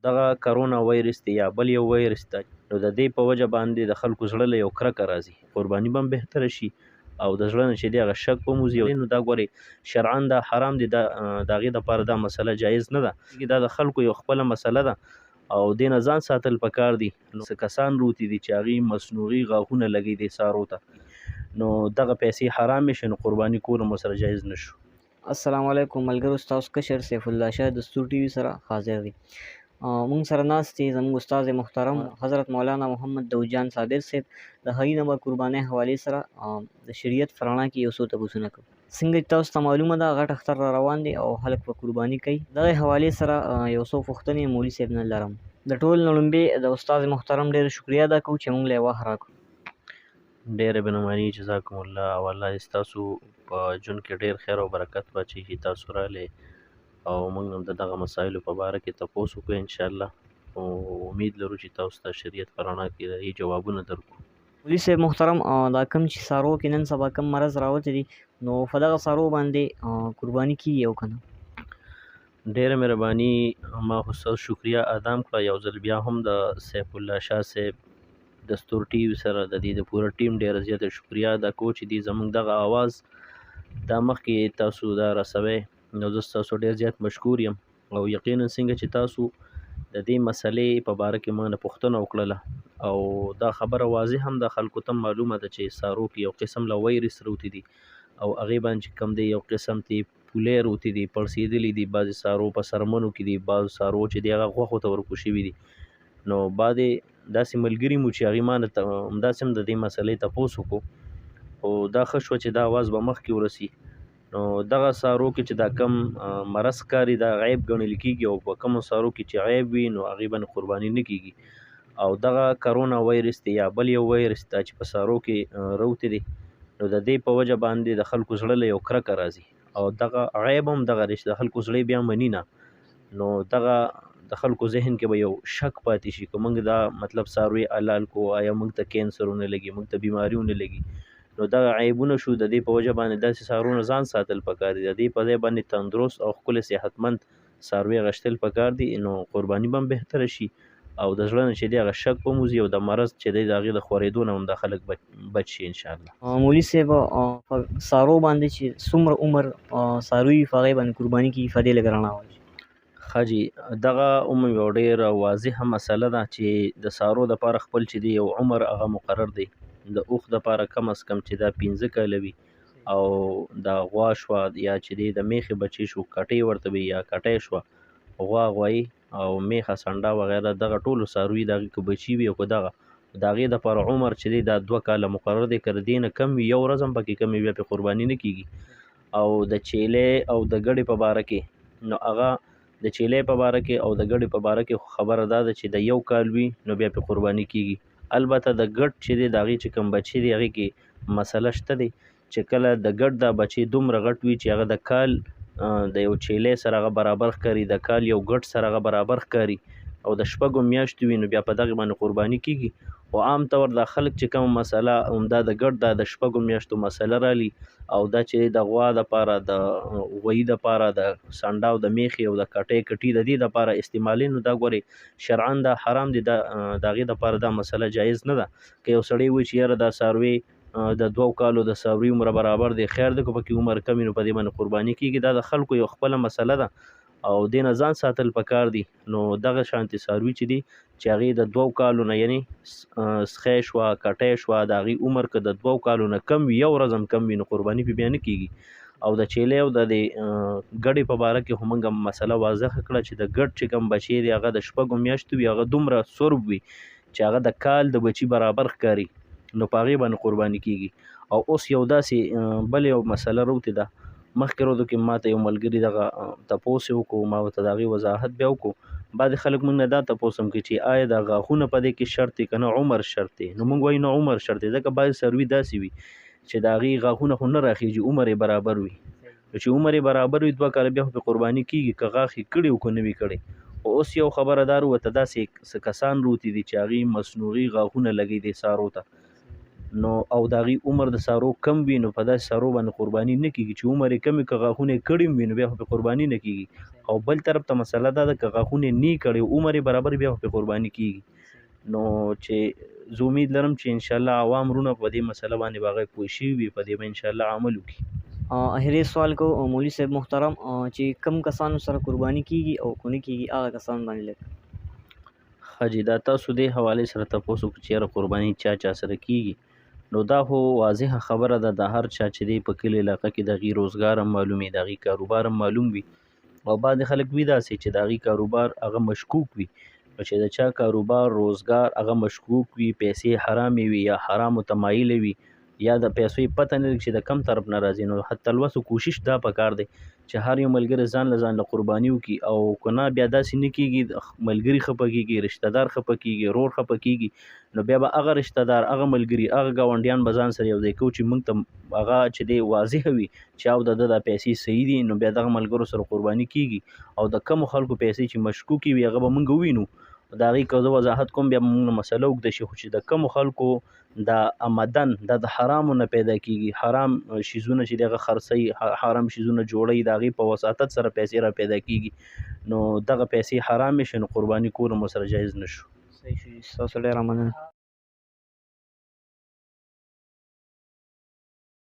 دغه کرونا وایرس دی یا بل یو وایرس دی، نو د دې په وجه باندې د خلکو زړه له یو کرکه راځي، قرباني به هم بهتره شي او د زړه نه چې دی هغه شک به هم وځي. نو دا ګورې شرعاً دا حرام دی، دا د هغې دپاره دا مسله جایز نه ده، دا د خلکو یو خپله مسله ده او دې نه ځان ساتل پکار دي. نو څه کسان روتي دي چې هغوی مصنوعي غاښونه لګوي دې څارو ته، نو دغه پیسې حرامې شي، نو قرباني کول هم ورسره جایز نه شو. السلام علیکم ملګرو، ستاسو کشر سیف الله شاه دستور ټي وي سره حاضر دی. مونږ سره ناست دی زموږ استاد محترم حضرت مولانا محمد داود جان صابر صاحب د حی نمبر قربانۍ حوالې سره د شریعت په رڼا کې یو څو تپوسونه کوو. څنګه چې تاسو ته معلومه ده غټ اختر را روان دی او خلک به قرباني کوي، دغه حوالې سره یو څو پوښتنې مولوي صاحب نه لرم. د ټول نه ړومبی د استاد محترم ډېره شکریه ادا کوو چې مونږ له یې وخت راکړو. ډېره مهرباني، جزاکم الله، او الله دې ستاسو په ژوند کې ډېر خیر او برکت واچوي چې تاسو راغلئ او موږ هم د دغه مسایلو په باره کې تپوس وکړو انشاءالله، او امید لرو چې تاسو ته شریعت په رڼا کې د دې جوابونه درکړو. مولوي صاحب محترم، دا کوم چې څاروو کې نن سبا کوم مرض راوتی دی، نو په دغه څاروو باندې قرباني کېږي او که نه؟ ډېره مهرباني، ما خو ستاسو شکریه ادام کړه. یو ځل بیا هم د سیف الله شاه صاحب دستور ټي وي سره د دې د پوره ټیم ډېره زیاته شکریه ادا کوو چې دې زموږ دغه اواز دا مخکې تاسو دا رسوئ، نو زه ستاسو ډېر زیات مشکور یم. او یقینا څنګه چې تاسو د دې مسلې په باره کې ما نه پوښتنه وکړله او دا خبره واضح هم ده، خلکو ته معلومه ده چې څارو کې یو قسم له وایرس روتي دي او هغې باندې چې کوم دی یو قسم تی پولې روتي دي، پړسېدلي دي، بعضې څارو په څرمنو کې دي، بعضو څارو چې دی هغه غوښو ته ورکو شوي دي. نو بعضې داسې ملګري مو چې هغې ما نه همداسې هم د دې مسلې تپوس وکړو، خو دا ښه شوه چې دا اواز به مخکې ورسي. نو دغه څارو کې چې دا کم مرض ښکاري دا عیب ګڼل کېږي، او په کومو څارو کې چې عیب وي نو هغې باندې قرباني نه کېږي. او دغه کرونا وایرس دی یا بل یو وایرس دا چې په څارو کې روتی دی، نو د دې په وجه باندې د خلکو زړه له یو کرکه راځي، او دغه عیب هم دغه دی چې د خلکو زړه بیا مني نه، نو دغه د خلکو ذهن کې به یو شک پاتې شي که موږ دا مطلب څاروي حلال کړو آیا موږ ته کینسر ونه لګي، موږ ته بیماري ونه لګي. نو دغه عیبونه شو، د دې په وجه باندې داسې څاروونه ځان ساتل پکار دي، د دې په ځای باندې تندرست او ښکلی صحتمند څاروي غشتل پکار دي، نو قرباني به هم بهتره شي او د زړه نه چې دی هغه شک به هم وځي او د مرض چې دی د هغې د خورېدو نه هم دا خلک بچ شي انشاءالله. مولوي صاحب، په څارو باندې چې څومره عمر څاروي په هغې باندې قرباني کېږي، په دې لږ رڼا واچوي. ښه جي، دغه هم یو ډېره واضحه مسله ده چې د څارو دپاره خپل چې دی یو عمر هغه مقرر دی. د اوښ دپاره کم از کم چې دا 5 کاله وي، او دا غوا شوه یا چې دی د میښې بچی شو کټۍ ورته وي یا کټۍ شوه، غوا غوایي او میښه سنډا وغیره، دغه ټولو څاروي د هغې که بچي وي او که دغه د هغې دپاره عمر چې دی دا 2 کاله مقرر دی. که د دې نه کم وي یو ورځ هم پکې کم وي بیا پرې قرباني نه کېږي. او د چیلې او د ګډې په باره کې، نو هغه د چیلې په باره کې او د ګډې په باره کې خو خبره دا ده چې د 1 کال وي نو بیا پرې قرباني کېږي. البته د ګډ چې دی د هغې چې کوم بچی دی هغې کې مسله شته دی چې کله د ګډ دا بچی دومره غټ وي چې هغه د کال د یو چیلې سره هغه برابر ښکاري، د کال یو ګډ سره هغه برابر ښکاري او د 6 میاشتو وي نو بیا په دغې باندې قرباني کېږي. خو عام طور دا خلک چې کومه مسله همدا د ګډ دا د 6 میاشتو مسله رالي، او دا چې د غوا دپاره، د غویي دپاره، د سنډا او د میښې او د کټۍ کټي د دې دپاره استعمالوي، نو دا ګورې شرعاً دا حرام دی، د هغې دپاره دا مسله جایز نه ده. که یو سړی وایي چې یاره دا څاروی د 2 کالو د څاروي عمر برابر دی، خیر دی که پکې عمر کم وي نو په دې باندې قرباني کېږي. دا د خلکو یو خپله مسله ده او دې نه ځان ساتل پکار دي. نو دغه شانتې څاروي چې دي چې هغې د 2 کالو نه یعنې سخی شوه، کټی شوه، د هغې عمر که د 2 کالو نه کم وي، یو ورځ هم کم وي نو قرباني پرې بیا نه کېږي. او د چیلې او د دې ګډې په باره کې خو موږ مسله واضحه کړه چې د ګډ چې کوم بچی دی هغه د 6 میاشتو وي، هغه دومره سرب وي چې هغه د کال د بچي برابر ښکاري، نو په هغې باندې قرباني کېږي. او اوس یو داسې بل یو مسله راوتې ده، مخکې ورځو کې ما ته یو ملګري دغه تپوس یې وکړو، ما ورته د هغې وضاحت بیا وکړو. بعضې خلک موږ نه دا تپوس هم کوي چې آیا دا غاښونه په دې کې شرط دی که نه عمر شرط دی؟ نو موږ وایو نه عمر شرط دی، ځکه بعضې څاروي داسې وي چې د هغې غاښونه خو نه راخېژي، عمر یې برابر وي. نو چې عمر یې برابر وي 2 کاله بیا خو پرې قرباني کېږي که غاښ یې کړي او که نه وي کړي. خو اوس یو خبره دا راووته، داسې څه کسان راوتي دي چې هغې مصنوعي غاښونه لګوي دې څارو ته، نو او د هغې عمر د څارو کم وي نو په داسې څارو باندې قرباني نه کېږي. چې عمر یې کم وي که غاښونه یې کړي هم وي نو بیا خو پرې قرباني نه کېږي. او بل طرف ته مسله دا ده که غاښونه یې نی کړي عمر یې برابر بیا خو پرې قرباني کیږي. نو چې زه امید لرم چې انشاءالله عوام وروڼه په دې مسله باندې به هغه پوه شوي وي، په دې به انشاءالله عمل وکړي. اخري سوال کو مولوي صاحب محترم، چې کم کسانو سره قرباني کیږي او کو نه کیږي هغه کسان باندې لږ. ښه جي، دا تاسو دې حوالې سره تپوس وکړو چې یاره قرباني چا چا سره کیږي، نو دا خو واضحه خبره ده د هر چا چې دی په کلي علاقه کې د هغې روزګار هم معلوم وي، د هغې کاروبار هم معلوم وي، او بعضې خلک وي داسې چې د هغې کاروبار هغه مشکوک وي. نو چې د چا کاروبار روزګار هغه مشکوک وي، پیسې حرامې وي یا حرامو ته مایلې وي یا د پیسو یې پته نه لګي چې د کم طرف نه راځي، نو حتی الوسو کوشش دا پکار دی چې هر یو ملګری ځان له ځان له قرباني وکړي، او که نه بیا داسې نه کېږي، ملګري خفه کېږي، رشته دار خفه کېږي، ورور خفه کېږي، نو بیا به هغه رشته دار، هغه ملګري، هغه ګاونډیان به ځان سره یو ځای کوو چې موږ ته هغه چې دی واضح وي چې او د ده دا پیسې صحیح دي، نو بیا دغه ملګرو سره قرباني کېږي. او د کمو خلکو پیسې چې مشکوکې وي هغه به موږ ووینو، د هغې که زه وضاحت کوم بیا به موږ مسله اوږده شي. خو چې د کمو خلکو دا آمدن دا د حرامو نه پیدا کیږي، حرام شیزونه چې دغه خرڅوي، حرام شیزونه جوړوي، د هغې په وساطت سره پیسې را پیدا کیږي، نو دغه پیسې حرامې شي، نو قرباني کول هم ورسره جایز نه شو. صحیح شو، ستاسو ډېره مننه.